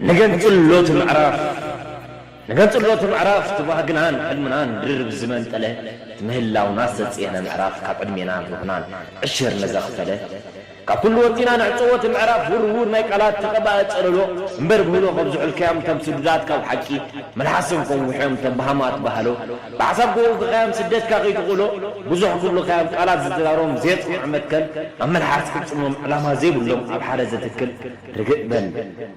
ንገንጽሎ እቲ ምዕራፍ፣ ንገንጽሎ እቲ ምዕራፍ፣ እቲ ባህግናን ሕልምናን ድርብ ዝመንጠለ፣ እቲ ምህላውና ዝተጽየነ ምዕራፍ፣ ካብ ዕድሜናን ሩሕናን ዕሽር ነዘኽፈለ፣ ካብ ኩሉ ወጺና ንዕጸዎ እቲ ምዕራፍ፣ ውርውር ናይ ቃላት ተቐባእ ጸለሎ፣ እምበር ብህሎ ከብዝሑልካዮም እቶም ስዱዳት ካብ ሓቂ፣ መልሓሶም ከንውሕዮም እቶም በሃማት ባህሎ፣ ብሓሳብ ከወግኻዮም ስደትካ ከይትኽእሎ፣ ብዙሕ ክብሉኻዮም ቃላት ዝዘራረቦም ዘየጽንዑ መትከል፣ ኣብ መልሓስ ክጽምም ዕላማ ዘይብሎም ኣብ ሓደ ዘትክል፣ ርግእ በል፣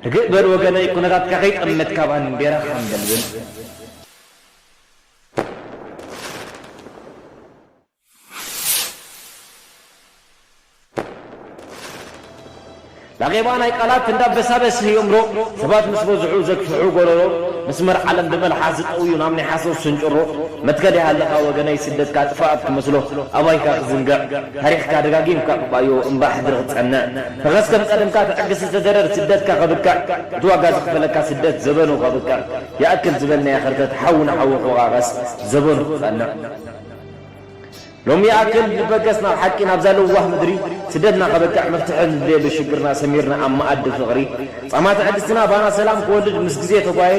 ርግእ በል ወገነይ፣ ኩነታትካ ከይጠመትካ ባንዴራኻ ኣንበልብል። ላኼባ ናይ ቃላት እንዳበሳበስ ህየምሮ፣ ሰባት ምስ በዝሑ ዘግፍሑ ጎረሮ፣ መስመር ዓለም ብመልሓስ ዝጠውዩ ናብ ናይ ሓሶት ስንጭሮ፣ መትከል ይሃለኻ ወገነይ ስደትካ ጥፍኣት ክመስሎ፣ ኣባይካ ክዝንግዕ፣ ታሪኽካ ደጋጊምካ ክባዮ እምባ ሕድሪ ክጸንዕ፣ ፈኸስ ከም ቀደምካ ትዕግስቲ ተደረር ስደትካ ከብቅዕ፣ እቲ ዋጋ ዝኽፈለካ ስደት ዘበኑ ከብቅዕ፣ ይኣክል ዝበልናዮ ኸርተት ሓዊ ንሓዊ ክወቓቐስ ዘበኑ ክጸንዕ። ሎሚ ይኣክል ንበገስ ናብ ሓቂ ናብዛ ለዋህ ምድሪ ስደትና ከበቅዕ መፍትሒ ንድልየሉ ሽግርና ሰሚርና ኣብ መኣዲ ፍቕሪ ጻማ ትዕግስትና ባና ሰላም ክወልድ ምስ ግዜ ተጓየ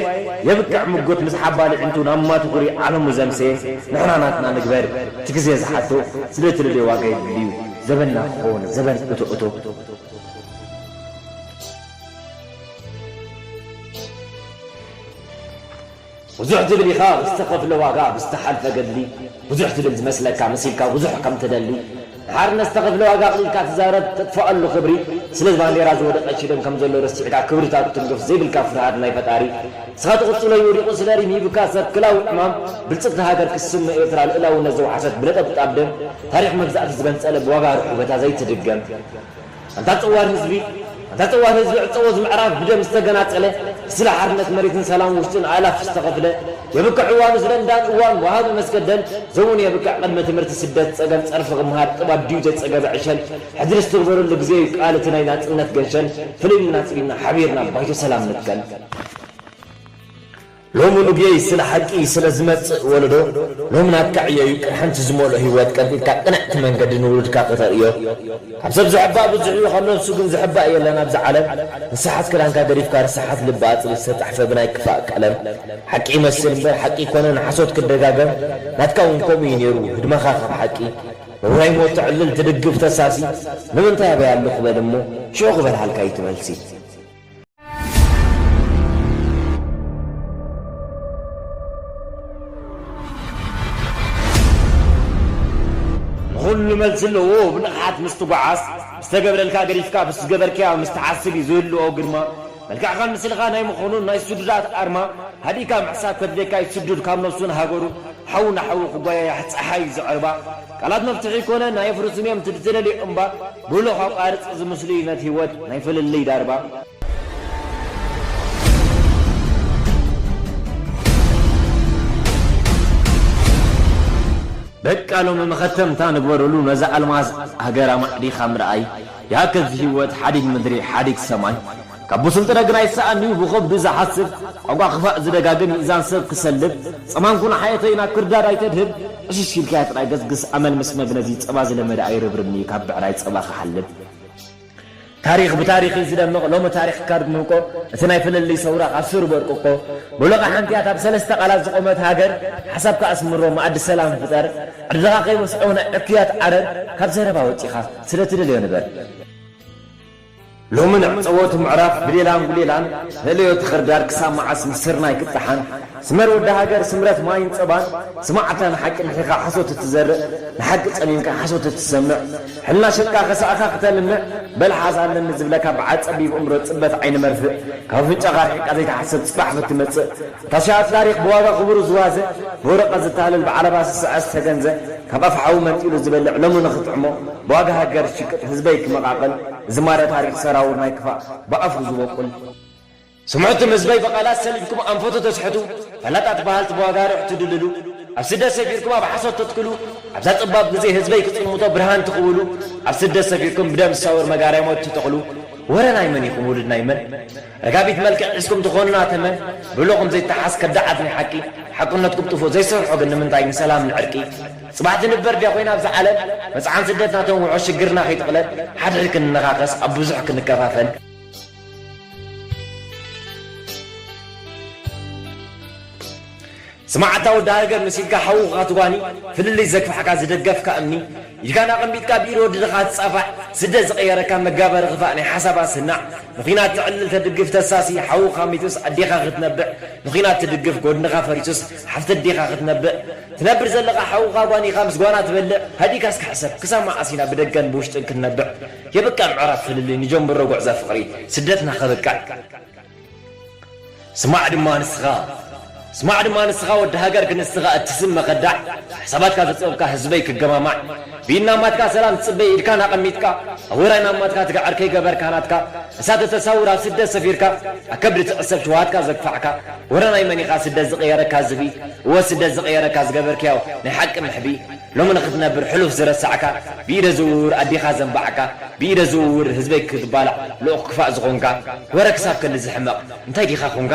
የብቅዕ ምጎት ምስ ሓባ ልዕንቱ ናብ ማትኹሪ ዓለሙ ዘምሰየ ንሕና ናትና ንግበር እቲ ግዜ ዝሓቶ ስለ ትልልዮ ዋጋ የድልዩ ዘበንና ክኸውን ዘበን እቶ እቶ ብዙሕ ትብል ኢኻ ብዝተኸፍለ ዋጋ ብዝተሓልፈ ገድሊ ብዙሕ ትብል ዝመስለካ መሲልካ ብዙሕ ከም ትደሊ ንሓርነት ዝተኸፍለ ዋጋ ኣቕሊልካ ትዛረብ ተጥፍኣሉ ክብሪ ስለ ባንዴራ ዝወደቐ ሽደን ከም ዘሎ ረሲዕካ ክብርታቱ ትንግፍ ዘይብልካ ፍርሃት ናይ ፈጣሪ ንስኻ ትቕጽሎ እዩ ወዲቑ ስለ ሪም ሂብካ ሰብ ክላዊ ዕማም ብልጽግቲ ሃገር ክስመ ኤርትራ ልእላውነት ዘውሓሰት ብነጠብጣብ ደም ታሪኽ መግዛእቲ ዝገንጸለ ብዋጋ ርሑበታ ዘይትድገም ኣንታ ጸዋር ህዝቢ ኣንታ ጸዋር ህዝቢ ዕጸዎ ዝምዕራፍ ብደም ዝተገናጸለ ስለ ሓርነት መሬትን ሰላም ውሽጥን ኣእላፍ ዝተኸፍለ የብቅዕ እዋኑ ዝደንዳን እዋን ወሃቢ መስገደል ዘውኑ የብቅዕ ቅድሚ ትምህርቲ ስደት ጸገም ጸርፊ ክምሃር ጥባብ ድዩ ዘይጸገበ ዕሸል ሕድሪ ዝትግበረሉ ግዜ እዩ ቃል እቲ ናይ ናጽነት ገንሸል ፍልይልና ጽሊምና ሓቢርና ባይቶ ሰላም ንትከል። ሎሚ ንጉየይ ስለ ሓቂ ስለ ዝመጽእ ወለዶ ሎሚ ናትካ ዕዮ እዩ ቅን ሓንቲ ዝመልኦ ህይወት ቀንጢጥካ ቅንዕቲ መንገዲ ንውሉድካ ከተርእዮ ካብ ሰብ ዝሕባእ ብዙሕ እዩ ካብ ነብሱ ግን ዝሕባእ የለን ኣብዚ ዓለም ንስሓት ክዳንካ ገዲፍካ ርስሓት ልቢ ኣጽሊ ዝተጻሕፈ ብናይ ክፋእ ቀለም ሓቂ ይመስል እምበር ሓቂ ይኮነን ሓሶት ክደጋገም ናትካ እውን ከምኡ እዩ ነይሩ ህድመኻ ካብ ሓቂ ንውራይ ሞት ተዕልል ትድግፍ ተሳሲ ንምንታይ ኣበይ ኣለኹ በል እሞ ሽዑ ክበልሃልካ እዩ ትመልሲ ንኹሉ መልሲ ኣለዎ ብንቕሓት ምስትጓዓዝ ዝተገብረልካ ገዲፍካ ምስ ዝገበርካዮ ምስ ትሓስብ እዩ ዝህልዎ ግርማ መልክዕኻን ምስልኻ ናይ ምኾኑ ናይ ስዱዳት ኣርማ ሃዲእካ ምሕሳብ ከድልየካ እዩ ስዱድ ካብ ነብሱን ሃገሩ ሓዊ ንሓዊ ክጓያያሕ ጸሓይ እዩ ዝዕርባ ቃላት መፍትሒ ይኮነ ናይ ኣፍርስም እዮም ትደለልዮ እምባ ብህሎ ካብ ቃርጽ ዝምስሉ እዩ ነቲ ህይወት ናይ ፍልልይ ዳርባ በቃ ሎሚ መኸተምታ ንግበረሉ ነዛ ኣልማዝ ሃገር ኣማዕዲኻ ምርኣይ ይኣክል ዝህይወት ሓዲግ ምድሪ ሓዲግ ሰማይ ካብ ብሱልጥነ ግን ኣይሰኣን እዩ ብኸብዱ ዝሓስብ ቋንቋ ክፋእ ዝደጋግም ይእዛን ሰብ ክሰልብ ጸማም ኩን ሓየተይ ናብ ክርዳድ ኣይተድህብ ዕሽሽ ኢልካያ ጥራይ ገስግስ ኣመል ምስ መግነዚ ጸባ ዝለመደ ኣይርብርብን እዩ ካብ ብዕራይ ጸባ ክሓልብ ታሪኽ ብታሪኽ እዩ ዝደምቕ ሎሚ ታሪኽካ ድምቆ እቲ ናይ ፍልልይ ሰውራ ካብ ስሩ በርቅቆ ብሎቓ ሓንቲያት ኣብ ሰለስተ ቃላት ዝቖመት ሃገር ሓሳብካ ኣስምሮ መኣዲ ሰላም ፍጠር ዕድኻ ከይበስዖ ናይ ዕኩያት ዓረር ካብ ዘረባ ወጺኻ ስለ ትደልዮ ንበር ሎሚ ንዕጸዎ እቲ ምዕራፍ ብሌላን ጉሌላን ንእለዮ እቲ ኽርዳድ ክሳብ መዓስ ምስ ስርናይ ክጠሓን ስመር ወዲ ሃገር ስምረት ማይን ጸባን ስማዕታ ንሓቂ ምሒኻ ሓሶት እትዘርእ ንሓቂ ጸሚምካ ሓሶት እትሰምዕ ሕልና ሸጥካ ከሳእኻ ክተልምዕ በል ሓዝ ኣለኒ ዝብለካ በዓል ጸቢብ እምሮ ጽበት ዓይኒ መርፍእ ካብ ኣፍንጫኻ ርሒቃ ዘይትሓስብ ጽባሕ ክትመጽእ እታ ሸያጥ ታሪኽ ብዋጋ ክቡሩ ዝዋዘ ብወረቐት ዝታለል ብዓለባ ዝስዐ ዝተገንዘ ካብ ኣፍ ሓዊ መንጢሉ ዝበልዕ ሎሚ ንኽጥዕሞ ብዋጋ ሃገር ዝሽቅጥ ህዝበይ ክመቓቕል እዚ ማረ ታሪኽ ሰራውር ናይ ክፋእ ብኣፉ ዝበቁል ስምዑ ትም ህዝበይ ብቓላት ሰሊብኩም ኣንፈቱ ተስሕቱ ፈላጣት በሃልቲ ብዋጋ ርዕቲ ድልሉ ኣብ ስደት ሰፊርኩም ኣብ ሓሶት ተትክሉ ኣብዛ ጸባብ ግዜ ህዝበይ ክጽልምቶ ብርሃን ትኽውሉ ኣብ ስደት ሰፊርኩም ብደም ዝሳወር መጋርያ ሞት ትተኽሉ ወረ ናይ መን ኢኹም ውሉድ ናይ መን ረጋቢት መልክዕ ሒዝኩም ትኾኑና ተመን ብሎኹም ዘይተሓዝ ከዳዓት ናይ ሓቂ ሓቅነትኩም ጥፉእ ዘይሰርሖ ግን ንምንታይ ንሰላም ንዕርቂ ጽባሕ ትንበር ድያ ኮይና ኣብዛ ዓለም መጽዓን ስደትና ተንውሖ ሽግርና ከይጥቕለል ሓድሕድ ክንነኻኸስ ኣብ ብዙሕ ክንከፋፈል ስማዕታ ወዲ ሃገር መሲልካ ሓውኻ ትጓኒ፣ ፍልልይ ዘግፋሕካ ዝደገፍካ እምኒ፣ ኢድካን ኣቐንቢጥካ ብኢድ ወዲ ድኻ ትጻፋዕ፣ ስደት ዝቐየረካ መጋበሪ ክፋእ ናይ ሓሳብ ኣስናዕ፣ ንኺናት ትዕልል ተድግፍ ተሳሲ፣ ሓውኻ ሚቱስ ኣዴኻ ክትነብዕ፣ ንኺናት ትድግፍ ጎድንኻ ፈሪሱስ ሓፍቲ ኣዴኻ ክትነብዕ፣ ትነብር ዘለኻ ሓውኻ ጓኒኻ ምስ ጓና ትበልዕ፣ ሃዲእካ እስከ ሕሰብ፣ ክሳብ መዓስ ኢና ብደገን ብውሽጥን ክንነብዕ? የብቅዕ ምዕራፍ ፍልልይ፣ ንጀምብሮ ጉዕዞ ፍቕሪ፣ ስደትና ከብቅዕ። ስማዕ ድማ ንስኻ፣ ስማዕ ድማ ንስኻ ወዲ ሃገር ክንስትኻ እትስም መኸዳዕ፣ ሕሳባትካ ዘጸብካ ህዝበይ ክገማማዕ፣ ብኢድና ማትካ ሰላም ትጽበይ ኢድካ ናቐሚጥካ፣ ኣብ ወራይ ናማትካ ትግዓር ከይገበርካ ናትካ፣ እሳተ ተሳውር ኣብ ስደት ሰፊርካ፣ ኣብ ከብዲ ትዕሰብ ሽውሃትካ ዘግፋዕካ፣ ወረ ናይ መን ኢኻ ስደት ዝቐየረካ ዝብኢ፣ እወ ስደት ዝቐየረካ ዝገበርክዮ ናይ ሓቂ ምሕቢ፣ ሎሚ ንኽትነብር ሕሉፍ ዝረሳዕካ፣ ብኢደ ዝውውር ኣዴኻ ዘንባዕካ፣ ብኢደ ዝውውር ህዝበይ ክትባላዕ ልኡኽ ክፋእ ዝኾንካ፣ ወረ ክሳብ ክንዲ ዝሕመቕ እንታይ ዲኻ ኮንካ?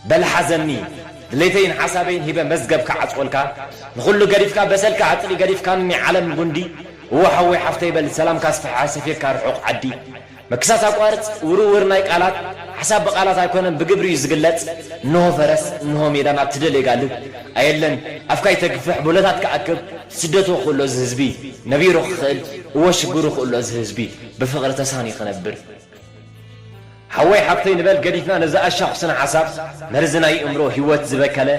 በል ሓዘኒ ድሌተይን ሓሳበይን ሂበ መዝገብ ክዓጽወልካ፣ ንኹሉ ገዲፍካ በሰልካ ዕጥሊ ገዲፍካኒ ናይ ዓለም ጉንዲ፣ እወ ሓወይ ሓፍተይ በል ሰላምካ ስፍሕ ኣሰፊርካ ርሑቕ ዓዲ። መክሳስ ኣቋርጽ ውርውር ናይ ቃላት፣ ሓሳብ ብቓላት ኣይኮነን ብግብሪ እዩ ዝግለጽ። እንሆ ፈረስ እንሆ ሜዳ ናብ ትደልዮ ጋልብ። ኣየለን ኣፍካ ይተግፍሕ ብሎታት ክኣክብ፣ ስደቱ ክእሎ እዚ ህዝቢ ነቢሩ ክኽእል፣ እወ ሽግሩ ክእሎ እዚ ህዝቢ ብፍቕሪ ተሳንዩ ክነብር። ሓወይ ሓፍተይ ንበል ገዲፍና ነዚ ኣሻኹ ስነ ሓሳብ፣ መርዚ ናይ እምሮ ህይወት ዝበከለ፣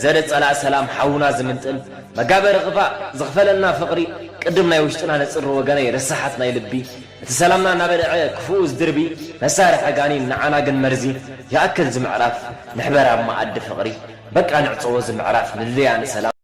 ዘደ ጸላእ ሰላም ሓውና ዝምንጥል፣ መጋበሪ ክፋእ ዝኽፈለና ፍቕሪ፣ ቅድም ናይ ውሽጥና ነጽሪ ወገነይ ረሳሓት ናይ ልቢ፣ እቲ ሰላምና እናበልዐ ክፉኡ ዝድርቢ፣ መሳርሒ ጋኒን ንዓና ግን መርዚ፣ ይኣክል ዝምዕራፍ ንሕበር ኣብ መኣዲ ፍቕሪ፣ በቃ ንዕጸዎ ዝምዕራፍ ንልያ ንሰላም።